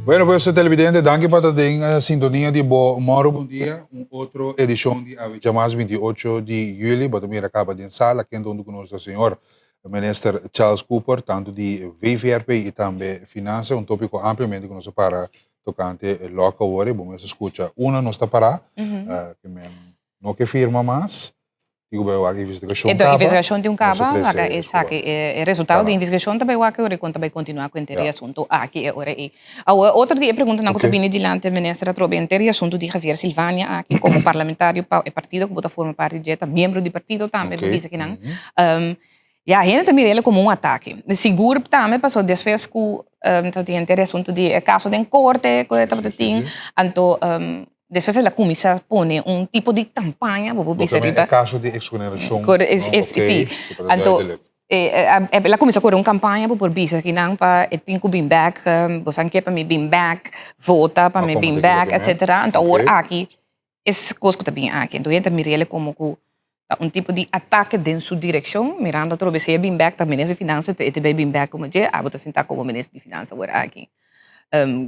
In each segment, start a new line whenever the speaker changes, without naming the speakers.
Bueno, pues televidente, danki pa ta den eh, sintonia di bo Moro Bon Dia, un otro edicion di Awe Djamas 28 di juli. Bo ta mira caba den sala, kende hunto cu nos ta señor Minister Charles Cooper, tanto di VVRP y tambe Finanza, un topico ampliamente cu nos a para tocante loke awor, bo mes a scucha una nos ta para, eh, que men no ke firma mas. Digo bai wak investigashon
Enton,
kaba.
investigashon tin un
Nos a
kaba,
trese
laga
e
esaki
escoba.
e e resultado di
Kaba.
investigashon ta bai wak e ora kon ta bai kontinuá ku henter e
Ja.
asuntu aki e ora ei. Awor, otro di e preguntanan ku ta
Oké.
bini dilanti minister atrobe henter e asuntu di Javier Silvania aki komo parlamentario pa e partido ku bo ta forma parti dje, ta miembro di partido tambe, bo
Oké.
bisa kinan. Ya, hende ta mira el komo un atake. Sigur tambe paso despues ku ta tin henter e asuntu di e kaso den korte ku e tabata tin, anto despues el a kuminsá pone un tipo di kampaña, bo por bisa riba.
E kaso di eksonerashon.
Si, anto el a kuminsá kore un kampaña, bo por bisa kinan pa e tin ku bin bèk, bo sa ke pa mi bin bèk, vota pa mi bin bèk, etsetera. Anto awor aki Es kos ku ta bin aki. Enton hende ta mir'el komo ku ta un tipo di atake den su direkshon, mirando atrobe si e bin bèk ta minister di finansa, e ta bai bin bèk komo dje, abo ta sinta komo minister di finansa awor aki.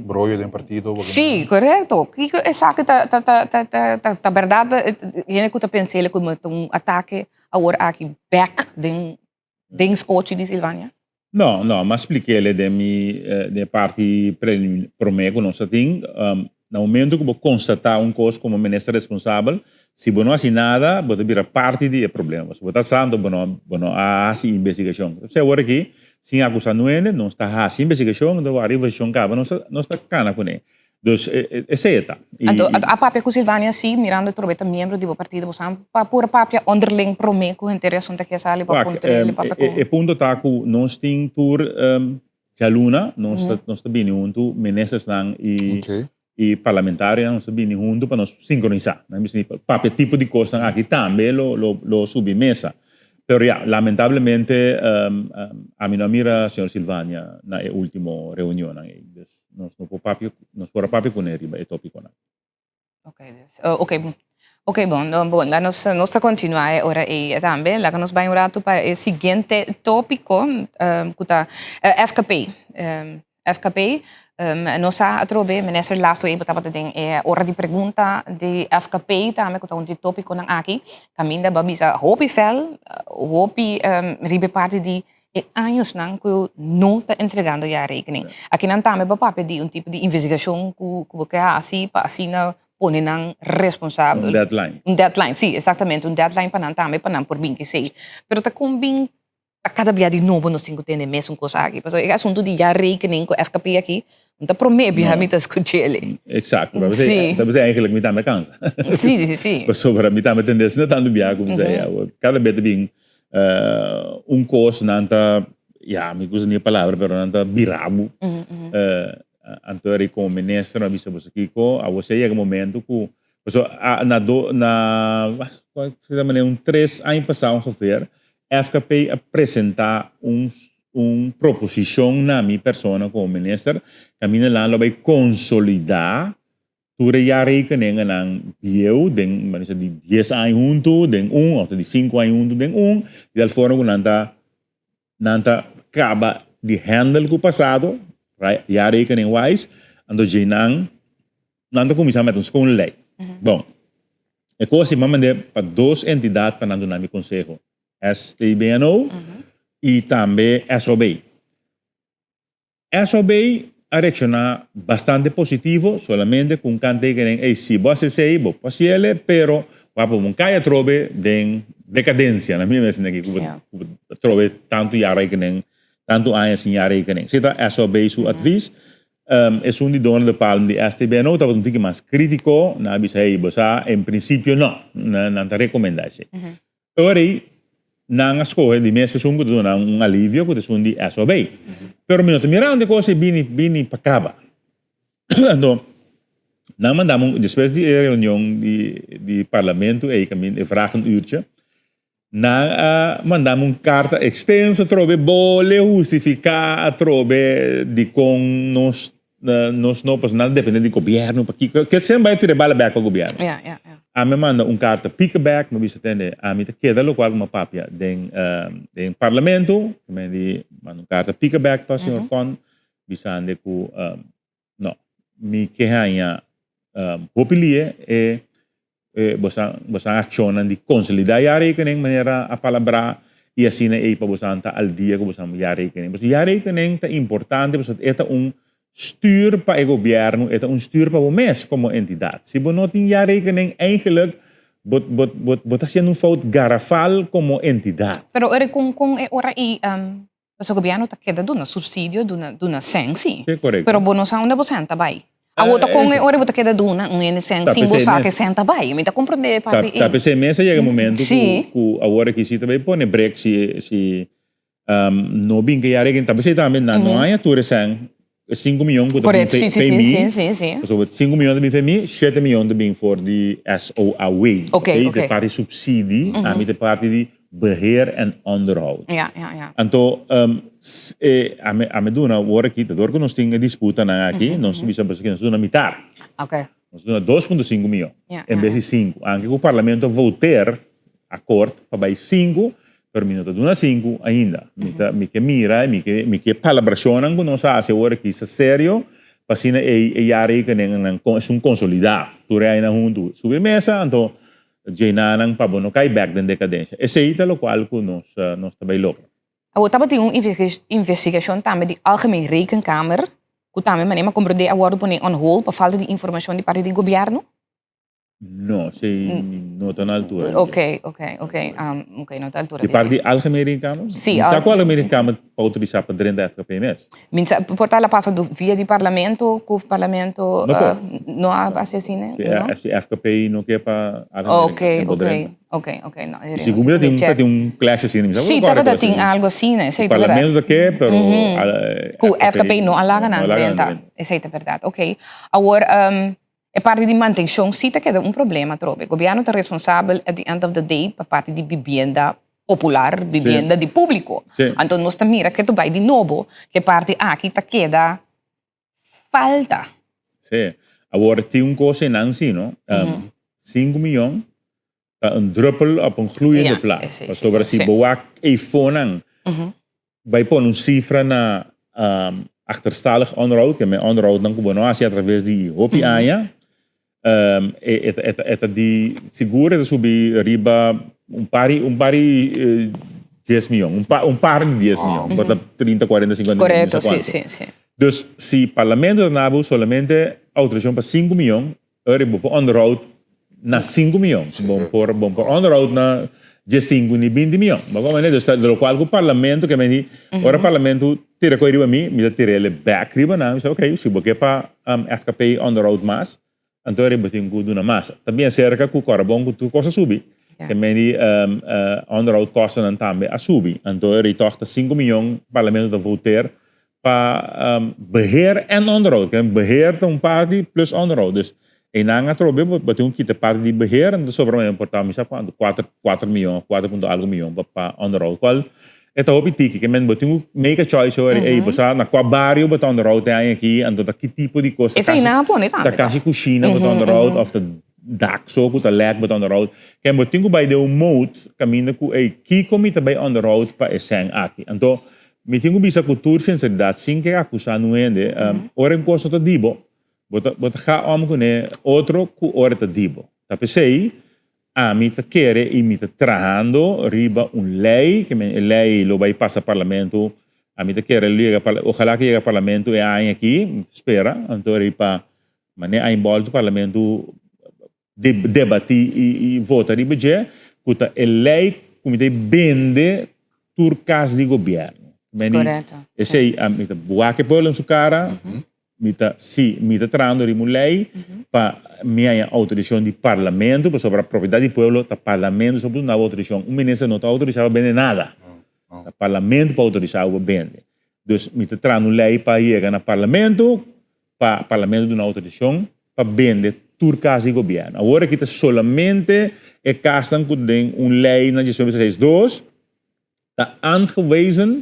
Broyo den partido.
Sí, korekto. Kiko esaki ta ta ta ta ta ta bèrdat hende ku ta pens'el komo ta un atake awor aki bèk den Den skochi di Silvania?
No, no, m'a splik'el den mi den e parti promé ku nos a tin. Na momento ku bo konstatá un kos komo minister responsabel, si bo no hasi nada, bo ta bira parti di e problema. Pasobra bo ta sa anto bo no bo no a hasi investigashon. P'esei awor aki, sin akusá nuende, nos ta hasi investigashon, anto wak investigashon kaba nos ta nos ta kana kuné. Dus esei e ta.
Anto a papia ku Silvania si, mirando trobe ta miembro di bo partido, bo sa pa por papia onderling prome ku henter e asuntu aki a sali pa puntra el papia ku.
E punto ta ku nos tin tur djaluna nos ta nos ta bini huntu ministersnan i i parlamentarionan nos ta bini huntu pa nos sinkronisá. Nan bisa papia tipo di kosnan aki tambe lo lo lo subi mesa. Pero ya, lamentablemente ami no a mira señor Silvania na e ultimo reunionnan ei. Dus nos no por papia, nos por a papia kuné riba e tópikonan.
Ok, dus, ok, ok bon, bon, la nos, nos ta kontinuá e ora ei tambe. Laga nos bai un ratu pa e siguiente tópiko, ku ta FKP. FKP, Nos sa atrobe, Minister Lasso ei bo tabata den e ora di pregunta di FKP tambe ku ta un di tópikonan aki, kaminda bo a bisa hopi fèl, hopi riba e parti di e añosnan ku no ta entregando jaarrekening. Akinan tambe bo a papia di un tipo di investigashon ku bo ke hasi pa asina pone nan responsabel.
Un deadline.
Un deadline, si, eksaktamente, un deadline pa nan tambe pa nan por bin kesei. Pero ta kon bin Ta kada bia di nobo nos tin ku tende e mesun kos aki. Pasobra e asuntu di jaarrekening ku FKP aki, no ta promé bia mi ta skuch'el.
Eksakto. Ta p'esei, ta p'esei eigenlijk mi tambe kansa.
Sí, sí, sí.
Pasobra mi tambe tende asina tantu bia ku mi sa, ya, kada bia ta bin un kos nan ta, ya, mi gusta ni e palabra, pero nan ta bira bo. Anto eri komo minister mi a bisa boso kiko, awor si a yega momento ku, pasobra na do, na, un tres aña pasá ongeveer, FKP a presentá un un proposishon na mi persona komo minister kaminda nan lo bai konsolidá tur e jaarrekeningennan bieu den bo bisa di dies aña huntu den un òf di sinku aña huntu den un di tal forma ku nan ta nan ta kaba di handle ku pasado right jaarrekening wise anto djei nan nan ta kuminsá mete un skon lei bon. E kos ei m'a mand'é pa dos entidat pa nan duna mi konseho, STBNO i tambe SOB. SOB a reakshoná bastante positivo, solamente ku un kanttekening, ey, si bo hasi esei, bo por hasi el'e, pero bo a pone un kai atrobe den dekadensia, na mi mes esaki ku bo atrobe tantu jaarrekening, tantu aña sin jaarrekening. Esei ta SOB su advis. Esun di Donald de Palm di STBNO tabata un tiki mas kritiko, nan a bisa hey bo sa en prinsipio no, nan ta rekomendá esei. Ora ei nan a skohe di mes esun ku ta duna un alivio ku ta esun di SOB. Pero mi no ta mirando e kos ei bini bini pa kaba. Anto nan manda mi un despues di e reunion di di parlamento ei kaminda e vragenuurtje Nan a manda mi un karta ekstenso atrobe bole hustifiká atrobe dikon nos nos no pasobra nan ta depende di gobièrnu pakiko ke semper bai tira e bala bèk pa gobièrnu.
Ja, ja, ja.
Ami a manda un karta pika bèk mi a bisa tende ami ta keda lokual ku mi a papia den den parlamento mi a di manda un karta pika bèk pa señor Con bisande ku no. Mi ke haña hopi lie e bosan bosan akshonnan di konsolidá jaarrekening manera a palabrá i asina ei pa bosan ta al dia ku bosan jaarrekening. Pasobra jaarrekening ta importante pasobra e ta un stuur pa e gobièrnu, e ta un stuur pa bo mes komo entidat. Si bo no tin jaarrekening eigenlijk bo bo bo bo ta hasiendo un fout garafal komo entidat.
Pero ora kon kon e ora ei Pasobra gobièrnu ta keda duna supsidio, duna duna sèn sí.
Sí, korekto.
Pero bo no sa unda bo sèn ta bai. Awor ta kon e ora bo ta keda duna un hende sèn sin bo sa ke sèn ta bai. Mi ta komprondé e parti ei.
Ta p'esei mes a yega e momento ku ku awor aki si ta bai pone brek si si no bin ke yara ta p'esei tambe nan no haña tur e sèn e sinku miyon ku ta bin fe mi pasobra sinku miyon ta bin fe mi shete miyon ta bin for di SOAW. Oké, e parti supsidi ami ta e parti di beheer en onderhoud.
Ja, ja, ja.
Anto, e, ami, ami duna awor aki, dor ku nos tin e disputanan aki, nos bisa boso ki nos duna mitar.
Oké.
Nos duna 2.5 miyon,
Ja,
en
ja,
bes di sinku. Anke ku parlamento a voter akort pa bai sinku, pero mi no ta duna sinku ainda. Mi ta, mi ke mira, mi ke, mi ke palabrashonnan ku nos a hasi awor aki sa serio, pa asina e, e jaarrekeningennan esun konsolidá. Tur e ainan huntu subi mesa, anto Djenanan pa bo no kai bek den dekadensha. Esei ta lokual ku nos nos ta bai logra.
Awor tabatin un investigashon tambe di Algemeen Rekenkamer ku tambe manera mi a komprendé a wòrdu pone on hold pa falta di informashon di parti di gobièrnu?
No, esei no ta na altura di dje.
Oké, oké, oké, oké, no ta altura
di dje. Di parti di Algemeen Rekenkamer?
Sí.
Mi sa ku Algemeen Rekenkamer pa outorisá pa drenta FKP mes.
Mi sa por ta la pasa via di parlamento ku parlamento
No por.
no a hasi asina,
Si
no?
si FKP no ke pa algo
Ok, ok, ok, ok, no
I sigur mi ta tin ta tin un clash asina mi sa
Si tabata tin algo asina esei ta berdad.
Parlamento ta ke pero
Ku FKP no a laga nan drenta esei ta berdad ok. Awor e parti di mantenshon si ta keda un problema atrobe. Gobièrnu ta responsabel at the end of the day pa parti di bibienda popular, bibienda di públiko. Anto nos ta mira ke ta bai di nobo ku e parti aki ta keda falta.
Sí. Awor tin un kos einan sí no. Sinku miyon ta un druppel op un gloeiende plaat. Pasobra si bo wak eifonan Bai pone un sifra na achterstallig onderhoud, ke men onderhoudnan ku bo no hasi atraves di hopi aña, e ta di sigur e ta subi riba un par un par di dies miyon, un par di dies miyon, por ta trinta, kuarenta, sinkuenta miyon, no sa kuantu. Dus si parlamento ta na bo solamente outorisashon pa sinku miyon, Ori bo por onderhoud na sinku miyon. Bo por bo por onderhoud na diesinku ni binti miyon. Bo comprende? Dus ta lokual ku parlamento ke men di ora parlamento tira koi riba mi, mi ta tira el bek riba nan. Mi sa ok, si bo ke pa FKP onderhoud mas, anto ori bo tin ku duna mas. Ta bien serka ku kòrabon ku tur kos a subi. Ke men di onderhoud kostonan tambe a subi. Anto ori tòg ta sinku miyon parlamento ta voter pa beheer en onderhoud. Ken beheer ta un parti plus onderhoud. Dus einan atrobe bo bo tin ku kita parti di beheer en ta sobra mayor por ta mi sa kuantu kuater kuater miyon of kuater punto algu miyon pa pa onderhoud. Kual e ta hopi tiki ke men bo tin ku make a choice hoor ey bo sa na kua bario bo ta onderhoud e aña aki anto ta ki tipo di kos ta
Esei
kasi
nan a pone tambe
ta kasi kushina bo ta onderhoud of ta dak so ku ta lek bo ta onderhoud. Ken bo tin ku bai den un mode kaminda ku ey kiko mi ta bai onderhoud pa e sèn aki. Anto Mi tin ku bisa ku tur sinseridat, sin ke akusá nun hende, ora un kos no ta di bo, bo ta bo ta ga om kuné otro ku ora ta di bo. Ta p'esei ami ta kere i mi ta trahando riba un lei, ke men e lei lo bai pasa parlamento, ami ta kere lo yega parla ojalá ke yega parlamento e aña aki, mi ta spera, anto riba manera a inbolto parlamento debatí i vota riba dje ku ta e lei ku mi ta bende tur kas di gobièrnu. Esei mi ta wak e pueblo en su kara, mi ta si mi ta trahando riba un lei pa mi haña outorisashon di parlamento pasobra propiedat di pueblo ta parlamento so por duna bo outorisashon. Un minister no ta outorisá pa bende nada. Ta parlamento por outorisá bo pa bende. Dus mi ta trahando un lei pa yega na parlamento pa Parlamento duna outorisashon pa bende tur kas di gobièrnu. Awor aki ta solamente e kasnan ku den un lei na 1962 ta aangewezen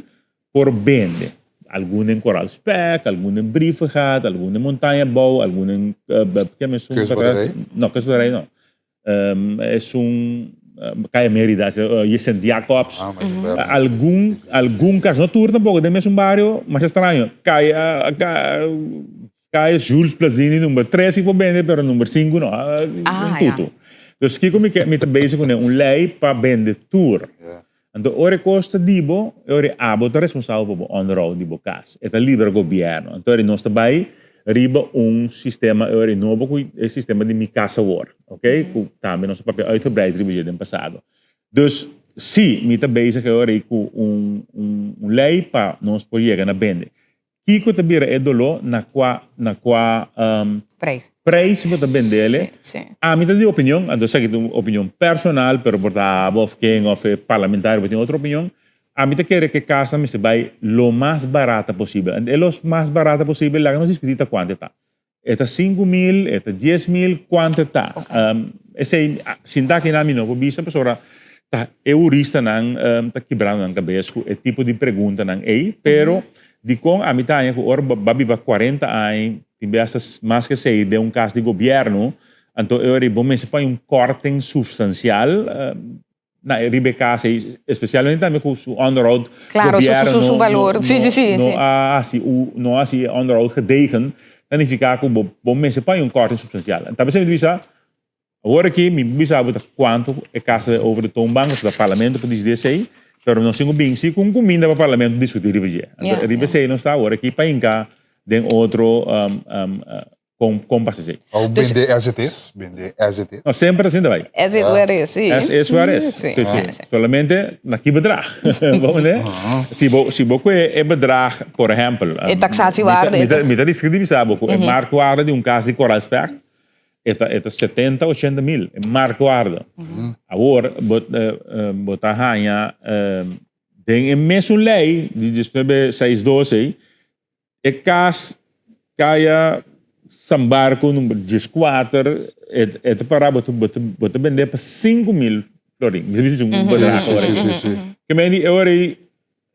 por bende. Algun den Koraal Spek, algun den Brievengat, algun den Montaña Bou, algun den
Kustbatterij?
No, Kustbatterij no. Esun Kaya Merida, Sint Jacobs, algun, algun kas, no tur tampoco, den mesun bario, masha straño, kaya, Kaya Jules Plazini number 3 si por bende, pero number 5 no. Un tutu. Dus kiko mi ke, mi ta bezig kuné un lei pa bende tur. Anto ora e kos ta di bo, e ora abo ta responsabel pa bo onderhoud di bo kas. E ta libra gobièrnu. Anto ora nos ta bai riba un sistema e ora nobo ku e sistema di Mi Kas Awor, ok? Ku tambe nos a papia uitgebreid riba dje den pasado. Dus si, mi ta bezig e ora ei ku un un lei pa nos por yega na bende. Kiko ta bira e doló na kua na kua
Prijs.
prijs bo ta bendele?
Sí, sí.
Ami ta di opinion, anto esaki ta un opinion personal, pero por ta abo of ken of e parlamentario por tin otro opinion, ami ta kere ku e kasnan mester bai lo mas barata posibel. E los mas barata posibel laga nos diskutí ta kuantu e ta. E ta 5000, e ta 10.000, kuantu e ta? Esei, sinta aki nan mi no por bisa pasobra ta e huristanan ta kibrando nan kabes ku e tipo di preguntanan ei, pero dikon ami ta haña ku ora bo a biba 40 aña, tin bes hasta mas ke esei den un kas di gobièrnu, anto e ora ei bo mester pone un kòrting supstansial na e riba e kas ei, espesialmente tambe ku su onderhoud
Claro, su,
gobièrnu
su, su balor. Sí, sí, sí,
no
sí.
a hasi u no a hasi e onderhoud gedegen, ta nifiká ku bo bo mester paña un kòrting supstansial. Ta p'esei mi ta bisa, awor aki mi bisa bo ta kuantu e kas ta over de toonbank, pasobra ta parlamento por disidí esei, pero nos tin ku bin si ku un kuminda pa parlamento diskutí riba dje. Anto riba esei nos ta awor aki pa hinká den otro Kon kon pasa esei?
Au bende as it is? Bende as it is?
No, semper asina ta bai.
As is where is, sí.
As is where is.
Sí.
Sí, sí. Solamente na ki bedrag. Bo mende? Si bo si bo kue e bedrag, por ehempel.
E taxatiewaarde.
Mi ta mi ta riska di bisa bo ku e marktwaarde di un kas di Koraalspecht e ta e ta 70, 80 mil. E marktwaarde. Awor bo bo ta haña den e mesun lei di 1962 ei E kas kaya San Barco number 14 e ta para bo bo ta bende pa 5000 florin. Mi ta bisa un bedrag ora.
Si, si, si.
Ke men di e ora ei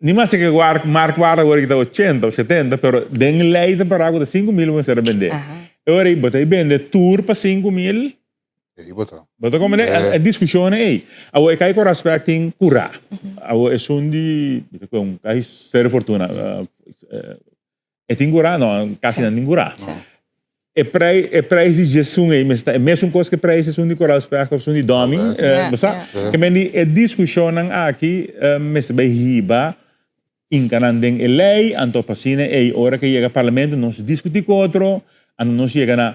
ni mas ke marktwaarde awor ta 80 of 70 pero den lei ta para ku ta 5000 bo mester a bende. E ora ei bo ta bende tur pa 5000.
Ei bo ta.
Bo ta comprende? E discusionnan ei. Awor e kai ku respect tin kurá. Awor esun di, mi ta kue un kai Cerro Fortuna, e tin kurá? No, kasi nan tin kurá. E prei, e preis di djesun ei mester ta e mesun kos ku e preis esun di Koraal Specht of esun di Domi. Bo sa? Ke men di e discusionnan aki mester bai hiba Hinka nan den e lei, anto pa asina ei ora ke yega parlamento nos diskutí ku otro, anto nos yega na,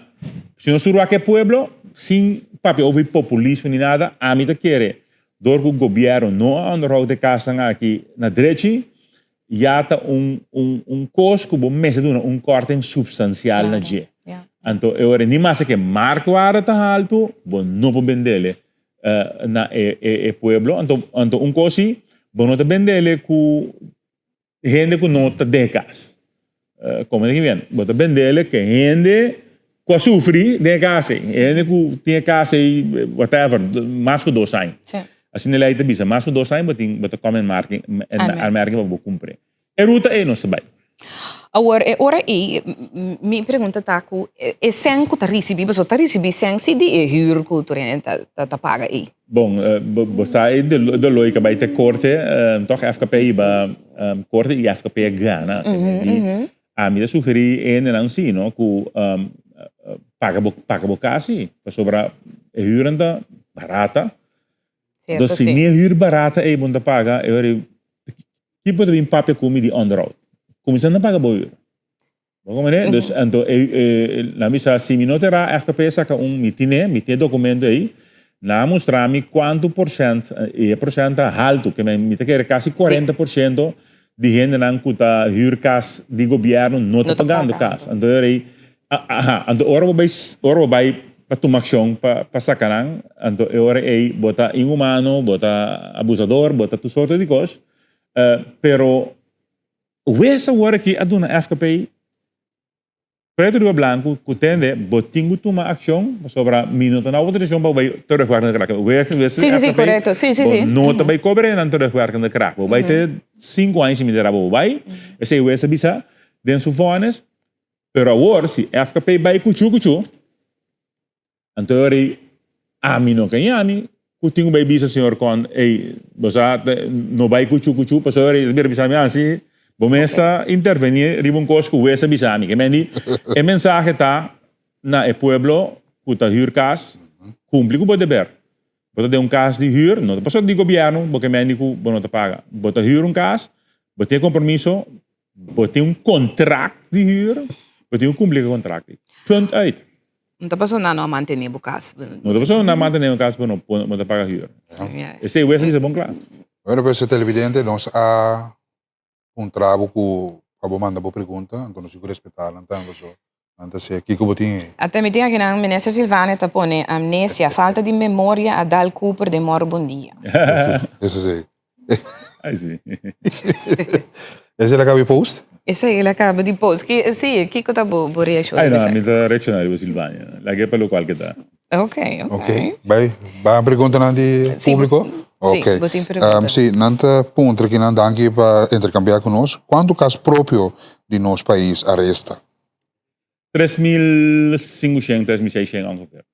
si nos tur wak e pueblo, sin papia over di populismo ni nada, ami ta kere dor ku gobièrnu no a onderhoud e kasnan aki na drechi, ya ta un un un kos ku bo mester duna un kòrting supstansial na dje. Anto e ora ni mas ke marktwaarde ta haltu, bo no por bendele na e e pueblo anto anto un cos si bo no ta bendele cu hende cu no ta den e cas como ta bien bo ta bendele cu hende cu a sufri den e cas ey hende cu tin e cas ey whatever mas cu dos aña asina ley ta bisa mas cu dos aña bo tin bo ta come en aanmerking pa bo cumpre E ruta ei nos ta bai.
Awor, e ora ei, mi pregunta ta ku e sèn ku ta risibí, pasobra ta risibí sèn si di e hür ku tur hende ta paga ei.
Bon, bo sa e de loika bai te korte, tòg FKP hiba korte i FKP a gana. Ami ta sugerí e hendenan si, no, ku paga bo paga bo kas si, pasobra e hürnan ta barata.
Cierto,
Dus si
sí.
ni e huur barata ei bo ta paga, e ora ki bo ta bin papia ku mi di onderhoud? Kuminsá na paga bo huur. Bo comprende? Dus anto e e nan bisa si mi no ta era FKP saka un mi tine, mi tin e documento ei, nan a mustra mi kuantu porshent, i e porshent ta haltu, ke men mi ta kere kasi 40% di hendenan ku ta huur kas di gobièrnu no ta pagando kas. Anto e ora ei Aha, anto ora bo bai, ora bo bai pa tuma akshon pa pa saka nan, anto e ora ei bo ta inhumano, bo ta abusador, bo ta tur sorto di kos. Pero wes awor aki a duna FKP pretu riba blanku ku tende bo tin ku tuma akshon pasobra mi no ta na outorisashon pa bo bai terugwerkende kracht. Wes wes
Sí, sí, sí,
FKP
korekto. Sí, sí,
bo
sí.
no ta bai kobra nan terugwerkende kracht. Bo bai te sinku aña si mi ta ra bo bai. Esei wes a bisa den su vònes. Pero awor si FKP bai kuchu kuchu, anto e ora ei ami no ka yami ku tin ku bai bisa señor Con, ey bo sa no bai kuchu kuchu, pasobra e ora ei ta bira bisa mi, ah si, Bo mes ta intervení riba un kos ku wes a bisa mi. Ke men di, e mensahe ta na e pueblo ku ta hür kas, kumpli ku bo deber. Bo ta den un kas di hür, no ta pasobra di gobièrnu, bo ke men di ku bo no ta paga. Bo ta hür un kas, bo tin e kompromiso, bo tin un kontrakt di hür, bo tin ku kumpli ku e kontrakt ei. Punt uit.
No ta pasobra nan no a mantené bo kas.
No ta pasobra nan a mantené bo kas bo no bo ta paga hür. Esei wes a bisa bon kla.
Bueno pues televidente nos a puntra bo ku pa bo manda bo pregunta anto nos tin ku respetá nan tambe pasobra nan ta siña kiko bo tin ei.
Ata mi tin akinan Minister Silvania ta pone amnesia, falta di memoria a dal Cooper den mòru bon dia.
Eso si.
Ai si.
Esei el a kaba di post?
Esei el a kaba di post. Ki, si, kiko ta bo, bo reakshon
Ai
riba
no,
esei?
mi ta reakshoná riba Silvania. Lag'é pa lokual ke ta.
Ok, ok.
Ok, bai, bai preguntanan di
Sí, bo-
públiko?
sí,
Ok.
bo tin pregunta.
Sí, nan ta puntra kinan danki pa interkambiá ku nos. Kuantu kas propio di nos pais a resta?
3500, 3600 ongeveer.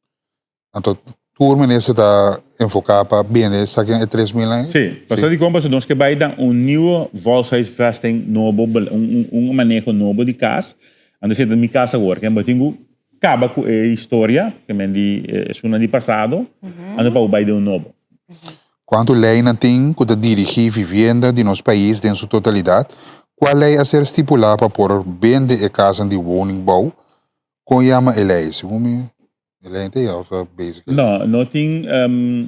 Anto tur minister ta enfoká pa bende esaki e 3000 nan?
Sí, pasobra dikon pasobra nos ke bai na un nieuwe volkshuisvesting nobo, un maneho nobo di kas. Anto esei ta mi kas awor, ke bo tin ku kaba ku e historia, ke men di esunnan di pasado, anto pa bo bai den un nobo.
Kuantu leinan tin ku ta dirigí vivienda di nos pais den su totalidat? Kua lei a ser stipulá pa por bende e kasnan di woningbouw? Kon yama e lei? Segun mi, e lei ta ya of ta basic?
No, no tin,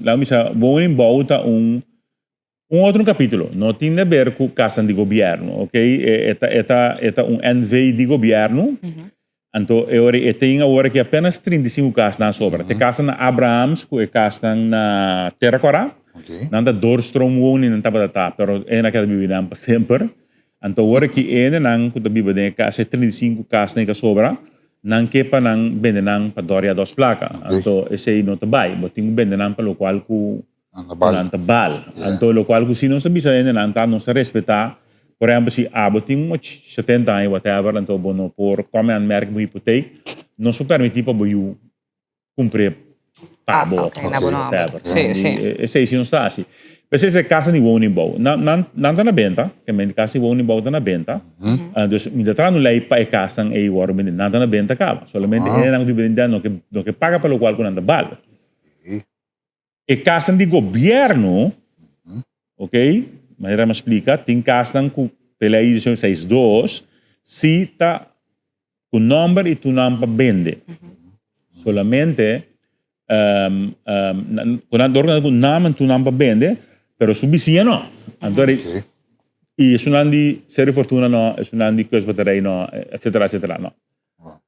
laga mi bisa, woningbouw ta un un otro capítulo. No tin de ber cu casnan di gobierno, ok? E ta, e ta, e ta un NV di gobierno. Anto e ora e tin awor aki apenas 35 casnan sobra. Te casnan na Abrahams cu e casnan na Terra Cora. Nan ta doorstroomwoning nan tabata ta, pero e na keda bibi nan pa semper. Anto awor aki e hendenan cu ta biba den e cas, e 35 casnan cu a sobra, nan ke pa nan bende nan pa dòria dos placa. Anto esey no ta bay. Bo tin cu bende nan pa locual cu Nan ta bal. Anto locual cu si nos ta bisa hendenan ta nos ta respeta, por ehempel si abo tin un 70 aña whatever anto bo no por come aanmerking bo hipoteek, nos por permiti pa bo yu cumpre pa bo of whatever. Esey si nos ta haci. P'esey e casa di woningbouw. Nan nan ta na benta, kende casa di woningbouw ta na benta. Dus mi ta traha un ley pa e casnan ey worde bende. Nan ta na benta caba. Solamente hendenan cu ta biba den no ke paga pa locual cu nan ta bal. E kasnan di gobièrnu, ok, manera mi a splika, tin kasnan ku pe lei di seis dos si ta ku nòmber i tunan pa bende. Solamente ku nan dor ku naam en tunan pa bende, pero su bisiña no. Anto i esunnan di Seru Fortuna no, esunnan di Kustbaterij no, etcetera, etcetera no.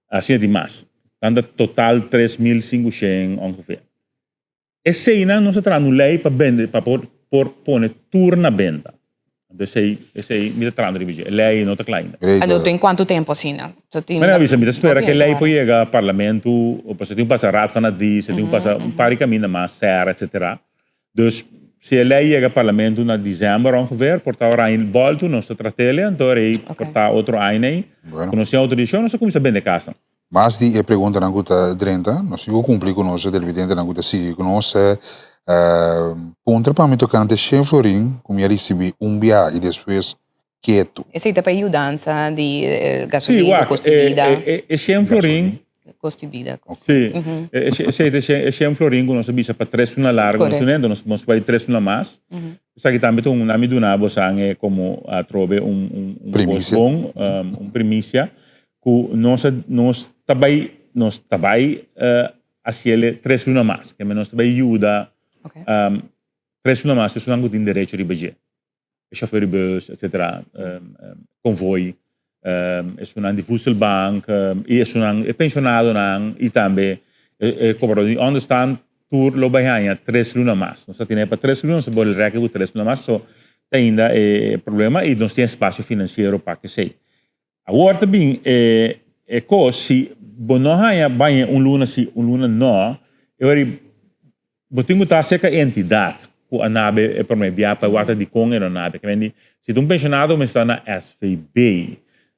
Asina tin mas. Nan ta total 3500 ongeveer. Eseinan nos a traha un lei pa bende, pa por por pone tur na benta. Anto esei, esei mi ta trahando riba dje. E lei no ta kla ainda.
Anto tin kuantu tempu asina? So tin.
Mira bisa, mi ta spera ku e lei por yega parlamento, pasobra tin ku pasa Raad van Advies, tin ku pasa un par di kaminda mas, SER, etcetera. Dus si e lei yega parlamento na december ongeveer, por ta ora aña bolto nos ta trat'el, anto rei por ta otro aña ei. Ku nos tin outorisashon nos ta kuminsá bende kasnan.
Mas di e preguntanan ku ta drenta, nos tin ku kumpli ku nos televidentenan ku ta sigui ku nos. Puntra pa mi tokante shen florin ku mi a risibí un bia i despues ketu.
Esei ta pa e yudansa di gasolina, kost di bida.
Sí, wak, e shen florin.
Kost di bida.
Sí, esei ta e shen florin ku nos a bisa pa tres luna largu. Nos studente nos nos bai tres luna mas. Esaki tambe ta un, ami duna bosan e komo atrobe un
Primisia.
bon, un primisia. Ku nos a nos ta bai nos ta bai hasiel tres luna mas ke nos ta bai yuda tres luna mas personanan ku tin derecho riba dje e shofer di bus etcetera konvoi esunnan di voedselbank i esunnan e penshonadonan i tambe e kobrador di onderstand tur lo bai haña tres luna mas nos ta tene pa tres luna nos ta por rèk ku tres luna mas so ta ainda e problema i nos tin espasio finansiero pa kesei. Awor ta bin e e kos, si bo no haña baña un luna si un luna no, e ora ei bo tin ku ta serka e entidat ku a nabe e promé bia pa e wak ta dikon e no nabe. Ke men di, si ta un penshonado bo mester ta na SVB,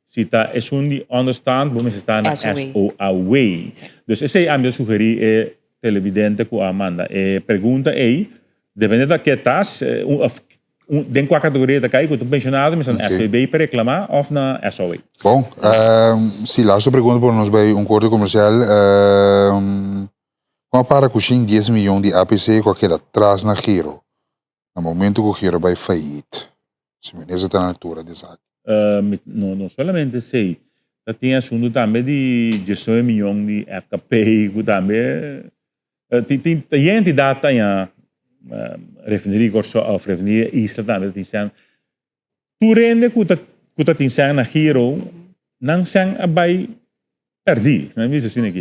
si ta esun di onderstand bo mester ta na SOAW. Dus esei ami ta sugerí e televidente ku a manda e pregunta ei, depende ta ke ta, of. Den kua kategoria ta kai ku ta un penshonado mester na SVB pa reklamá òf na SOA.
Bon, si laatste pregunta por nos bai un korte komersial. Kon a para ku shin dies miyon di APC ku a keda tras na Giro na momento ku Giro bai fayit? Si minister ta na altura di esaki.
No, no solamente esei, ta tin asuntu tambe di diesnuebe miyon di FKP ku tambe Tin tin ta yen entidat ta ña refineria Kòrsou òf refineria Isla tambe ta tin sèn. Tur hende ku ta ku ta tin sèn na Giro nan sèn a bai pèrdí. Mi a bisa asina aki.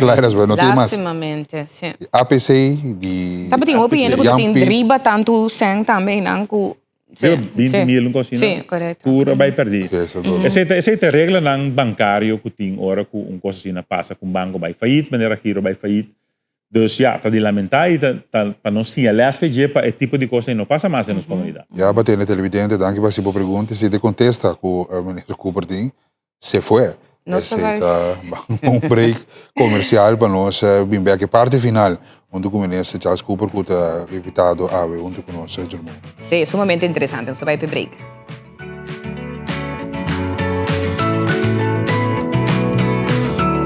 Claro, no tin mas.
Lastimamente, si.
APC di
Tabatin hopi hende ku ta tin riba tantu sèn tambe einan ku
Riba 20 mil un kos asina.
Sí, korekto.
Tur a bai pèrdí. Esei ta esei ta reglanan bankario ku tin ora ku un kos asina pasa ku un banko bai fayit, manera Giro bai fayit. Dus ya, ta di lamentá i ta ta pa nos siña lès fe dje pa e tipo di kos ei no pasa mas den nos komunidat.
Ya pa tene televidente, danki pa hasi bo pregunta. Si te kontesta ku Minister Cooper tin, Se fue.
Nos ta
Esei
bai.
ta un break comercial pa nos bin bek e parti final hunto cu Minister Charles Cooper cu ta invitado awe hunto cu nos djalmon.
Sí, sumamente interesante. Nos ta bai p'e break.